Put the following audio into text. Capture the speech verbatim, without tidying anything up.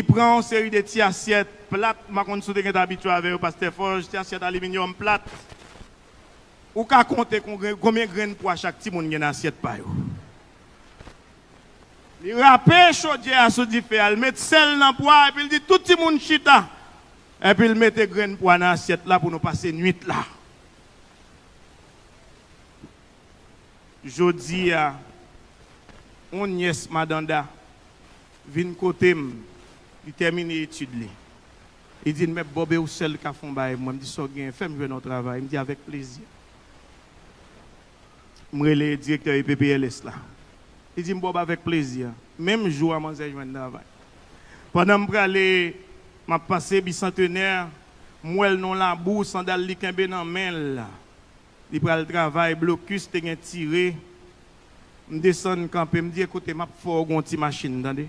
Li pran yon seri de ti asyèt plat, m pa konn si w te gentan abitye avè yo, Pastè Fòj, ti asyèt aliminyòm plat. Ou ka konte kon gren- konbyen grenn pwa chak timoun gen nan asyèt pa yo. Li rape chodyè a sou dife a, l met sèl nan pwa, epi l di tout timoun chita. Epi l mete grenn pwa nan asyèt la pou nou pase nwit la. Jodi a, yon nyès Madanda vin kote m, li tèmine etid li. Li di m, "Mèt Bob, e ou sèl ka fè yon bagay pou mwen." M di, "Sa w gen?" "Fè m jwenn yon travay." M di, "Avèk plezi." M rele direktè E P P L S la. Li di m, "Bob, avèk plezi." Menm jou a, manzè jwenn travay. Pandan m prale, m ap pase Bisantenè, m wè l nan labou, sandal li kenbe nan men l. Li pral travay, blokis te gen tire. M desann kanpe, m di, "Ekoute, m ap fè w gon ti machin, tande."